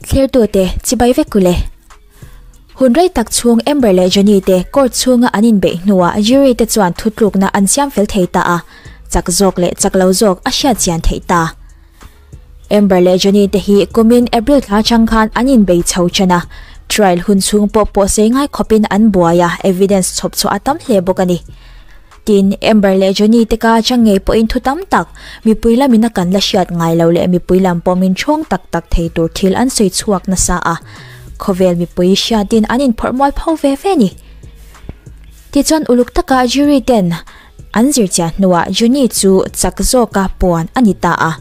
Thlirtute chibai vek ule. Hun rei tak chhung Amber leh Johnny te court chhunga an inbeih hnuah jury te chuan thutlukna an siam fel thei ta a, chak zawk leh chak lo zawk a hriat chian theih ta. Amber leh Johnny te hi kumin April thla chang khan an inbei chho ṭan a, trial hun chhung pawh pawhsei ngai khawpin an buai a, evidence chhawp chhuah a tam hle bawk a ni. Tin, Amber leh Johnny te ka chang ngei pawhin thu tam tak, mipui lamin a kan la hriat ngai lo leh mipui lam pawh min ṭhawng tak tak thei tur thil an sawi chhuak nasa a, khawvel mipui hriatin an inphawrh mual pho ve ve a ni. Tichuan uluk taka jury ten an zirchiah hnuah Johnny chu chak zawka puan a ni ta a.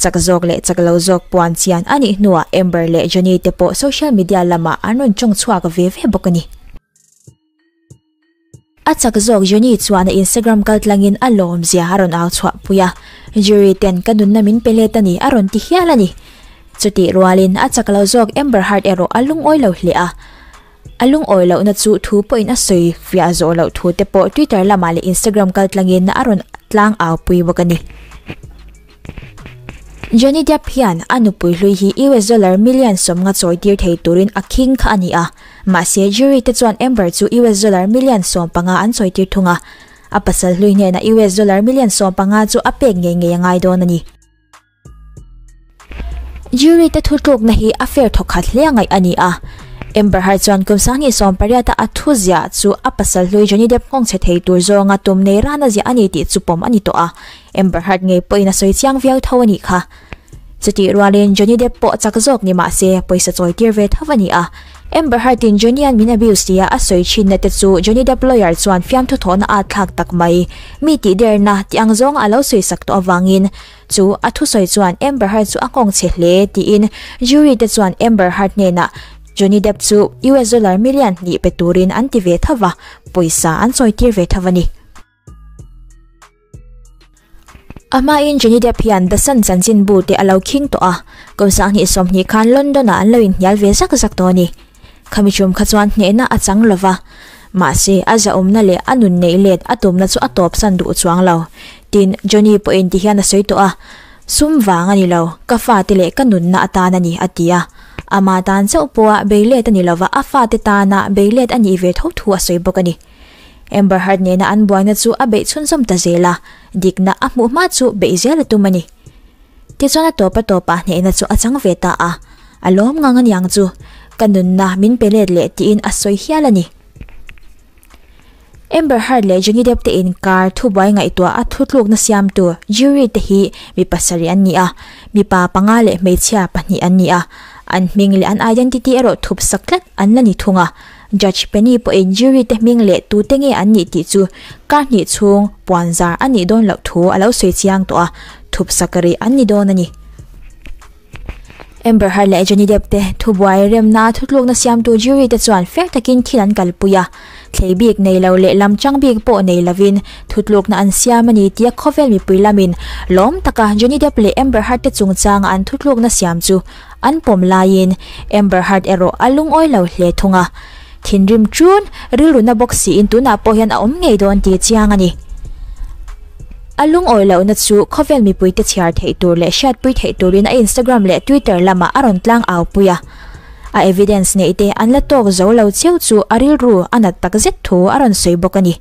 Chak zawk leh chak lo zawk puan chian a nih hnuah Amber leh Johnny te pawh social media lamah an rawn ṭawng chhuak ve ve bawk a ni. A chak zawk Johnny chuan a Instagram kaltlangin a lawmzia a rawn au chhuah pui a, Jury ten ka nunna min pe let a ni a rawn ti hial a ni. Chutih rualin a chak lo zawk Amber Heard erawh a lungawi lo hle a. A lungawi lohna chu thu pawhin a sawi fiah zawh loh thu te pawh Twitter lamah leh Instagram kaltlangin a rawn tlang au pui bawk a ni. Johnny Depp hian a nupui hlui hi US dollar million 50 chawi tir thei turin a khing kha a ni a, mahse jury te chuan Amber chu US dollar million 15 an chawi tir thung a, a pasal hlui hnenah US dollar million 15 chu a pek ngei ngei a ngai dawn a ni. Jury te thutlukna hi a fair thawkhat hle a ngaih a ni a, Amber Heard chuan kum 2018 a a thu ziah chu a pasal hlui Johnny Depp nghawng chhe thei tur zawnga tum nei rana ziah a ni tih chu pawm a ni tawh a, Amber Heard ngei pawhin a sawi chiang viau tho a nih kha. Chutih rualin Johnny Depp pawh chak zawk ni mah se pawisa chawi tir ve tho a ni a. Amber Heard in Johnny an min abuse tia a sawi thinna te chu Johnny Depp lawyer chuan fiamthu thawhna at thlak tak mai mi tih derna tih ang zawng a lo sawi sak tawh avangin chu a thusawi chuan Amber Heard chu a nghawng chhe hle tiin jury te chuan Amber Heard hnenah Johnny Depp chu US dollar million hnih pe turin an ti ve tho va, pawisa an chawi tir ve tho a ni. A hmain Johnny Depp hian The Sun chanchinbu te a lo khing tawh a, kum 2020 khan London-ah an lo inhnial ve zak zak tawh a ni. Khami tum kha chuan hnehna a chang lo va, mahse a zahawmna leh a nun neih let a tumna chu a tawpsan duh chuang lo. Tin, Johnny pawhin tihian a sawi tawh a, Sum vang a ni lo, ka fate leh ka nunna atan a ni, a ti a. Ama tan chauh pawha bei let a ni lo va, a fate tana bei let a nih ve tho thu a sawi bawk a ni. Amber Heard nena an buaina chu a beih chhunzawm ta zel a, dikna a hmuh hma chu beih zel a tum a ni. Tichuan a tawp a tawpah hnehna chu a chang ve ta a, a lawm ngang a niang chu, ka nunna min pe let leh tiin a sawi hial a ni. Amber Heard leh Johnny Depp te inkar thubuai ngaihtuah a thutlukna siamtu jury te hi mi pasarih an ni a, mipa panga leh hmeichhia pahnih an ni a, an hming leh an identity erawh thup sak tlat an la ni thung a. Judge Penny pawhin jury te hming leh tute nge an nih tih chu kar hnih chhung puan zar a nih dawn loh thu a lo sawi chiang tawh a, thup sak rih an ni dawn a ni. Amber Heard leh Johnny Depp te thubuai remna thutlukna siamtu jury te chuan fair takin thil an kalpui a, thlei bik nei lo leh lam chang bik pawh nei lovin thutlukna an siam a ni tia khawvel mipui lamin lawm taka Johnny Depp leh Amber Heard te chungchanga an thutlukna siam chu An pawm laiin Amber Heard erawh a lungawi lo hle thung a. Thinrim ṭun, rilru na bawk siin tunah pawh hian a awm ngei dawn tih chiang a ni. A lungawi lohna chu khawvel mipuite chhiar theih tur leh hriatpui theih turin a Instagram leh Twitter lamah a rawn tlang au pui a. A evidence neih te an la tawk zo lo cheu chu a rilru a nat tak zet thu a rawn sawi bawk a ni.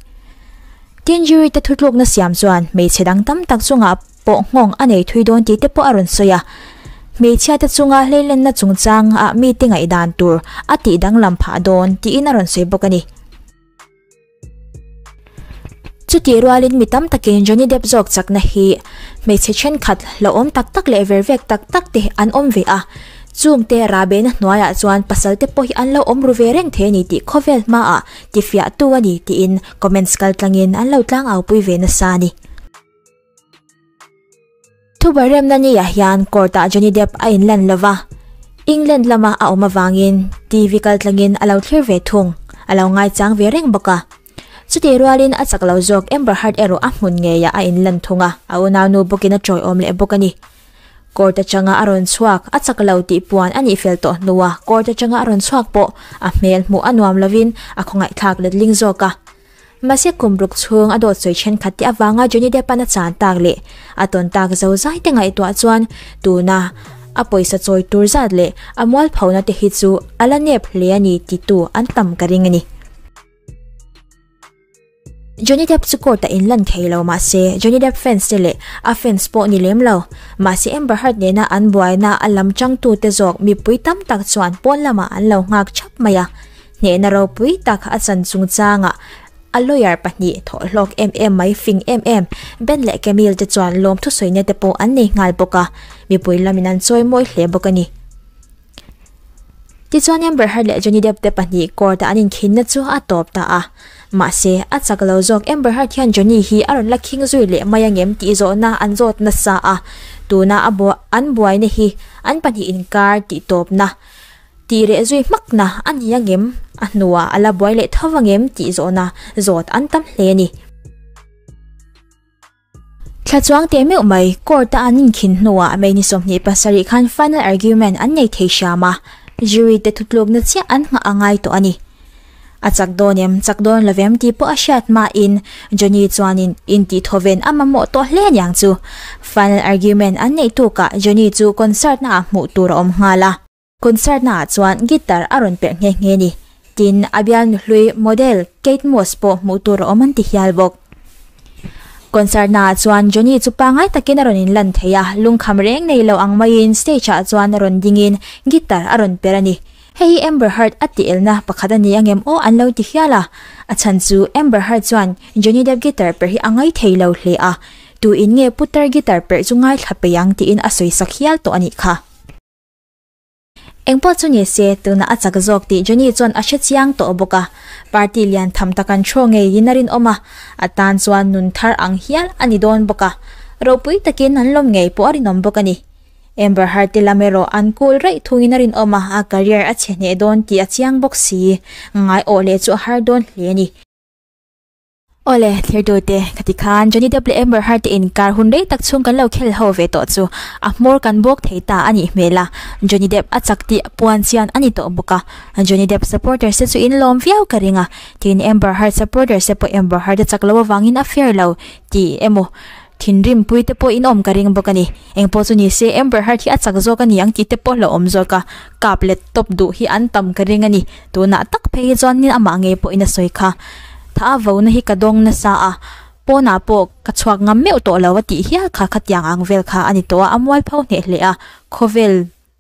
Tin jury te thutlukna siam chuan hmeichhe dang tam tak chungah pawh nghawng a nei thui dawn tih te pawh a rawn sawi a. Hmeichhia te chunga hleilenna chungchang ah mite ngaihdan tur a tih danglam phah dawn tiin a rawn sawi bawk a ni. Chutih rualin mi tam takin Johnny Depp zawk chakna hi hmeichhe thenkhat hlauhawm tak tak leh vervek tak tak te an awm ve a. Chungte rahbehna hnuaiah chuan pasal te pawh hi an lo awm ru ve reng thei a ni tih khawvel hmaah tifiahtu a ni tiin comments kaltlangin an lo tlangaupui ve nasa a ni. Thubuai remna ni ah hian court ah Johnny Depp a inlan lova, England lama a awm avangin TV kaltlangin a lo thlir ve thung, a lo ngaichang ve reng bawk a. Chutih rualin a chak lo zawk Amber Heard erawh a hmun ngeiah a inlan thung a, a unaunu bawkin a tawiawm leh bawk a ni. Court atanga a rawn chhuak, a chak lo tih puan a nih fel tawh hnua court atanga a rawn chhuak pawh a hmel hmuh a nuam lovin a khawngaihthlak letling zawk a. Mahse kum ruk chhung a dawt sawi thenkhat te avanga Johnny Depp-a'n a chan tak leh a tawn tak zo zai te ngaihtuah chuan tuna a pawisa chawi tur zat leh a mualphona te hi chu a la nep hle a ni titu an tam ka ring a ni. Johnny Depp chu court-ah inlan thei lo mahse Johnny Depp fans te leh a fans pawh ni lem lo. Mahse Amber Heard nena an buaina a lam changtute zawk mipui tam tak chuan pawn lamah an lo nghak thap mai a. Hnehna ropui tak a chan chungchangah a lawyer pahnih thawhhlawk em em mai fing em em Ben leh Camille te chuan lawmthu sawina te pawh an nei nghal bawk a, mipui lamin an chawi mawi hle bawk a ni. Tichuan Amber Heard leh Johnny Depp te pahnih court-a an inkhinna chu a tawp ta a. Mahse, a chak lo zawk Amber Heard hian Johnny hi a rawn la khing zui leh mai angem tih zawhna an zawt nasa a, tuna a an buaina hi an pahnih inkar tih tawpna tih reh zui hmakna a ni angem a hnuah a la buai leh tho angem tih zawhna zawt an tam hle a ni. Thla chuang teh meuh mai, court-a an inkhin hnuah May ni 27 khan final argument an nei thei hram a, jury te thutlukna chiah an nghah a ngai tawh a ni. A chak dawn em, chak dawn lo em tih pawh a hriat hmain Johnny chuanin intihthaw-ven a mamawh tawh hle aniang chu. Final argument an neih tukah Johnny chu concert naah hmuh tur a awm nghal a. Concert naah chuan guitar a rawn perh nghe nghe ni. Tin, a bialnu hlui model Kate Moss pawh hmuh tur a awm an ti hial bawk. Concert naah chuan Johnny chu pangngai takin a rawn inlan thei a, lungkham reng nei lo ang maiin stage ah chuan a rawn dingin guitar a rawn perh a ni. Hei hi Amber Heard a tih elna pakhat a ni angem aw an lo ti hial a, a chhan chu Amber Heard chuan Johnny Depp guitar perh hi a ngai thei lo hle a, tu in nge putar guitar perh chu ngaithla peih ang tiin a sawi sak hial tawh a nih kha. Engpawh chu ni se, tuna a chak zawk tih Johnny chuan a hre chiang tawh bawk a, party lian tham tak an throw ngeiin a rinawm a, a tan chuan nun thar ang hial a ni dawn bawk a, ropui takin an lawm ngei pawh a rinawm bawk a ni. Amber Heard te lam erawh an cool raih thungin a rinawm a, a career a chhe hneh dawn tih a chiang bawk si, ngai awh leh chu a har dawn hle a ni. Awle, thirtute, khati khan Johnny Depp leh Amber Heard te inkar hun rei tak chhung kan lo khel ho ve tawh chu a hmawr kan bawk thei ta a nih hmel a, Johnny Depp a chak tih puan chian a ni tawh bawk a, Johnny Depp supporters te chu in lawm viau ka ring a, tin Amber Heard supporters te pawh Amber Heard a chak lo avangin a fair lo tih emaw thinrim pui te pawh in awm ka ring bawk a ni. Engpawh chu ni se Amber Heard hi a chak zawk a ni ang tih te pawh hlauhawm zawk a, kap let tawp duh hi an tam ka ring a ni. Tunah tak phei hi chuan amah ngei pawhin a sawi kha. Tha a vona hi ka dawng nasa a, pawnah pawh ka chhuak ngam meuh tawh lo a tih hial kha khatiang ang vel kha a ni tawh a, a mualpho hneh hle a, khawvel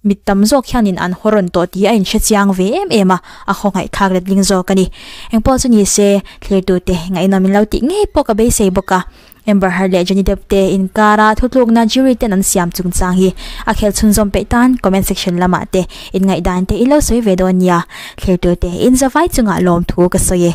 mit tam zawk hianin an haw rawn tawh tih a inhre chiang ve em em a, a khawngaihthlak letling zawk a ni. Engpawh chu ni se, thlirtute ngaihnawm in lo tih ngei pawh ka beisei bawk a. Amber Heard leh Johnny Depp te inkara thutlukna jury ten an siam chungchang hi a khel chhunzawm peih tan comment section lamah te inngaihdan te i lo sawi ve dawn nia. Thlirtute in zavai chungah lawmthu ka sawi e.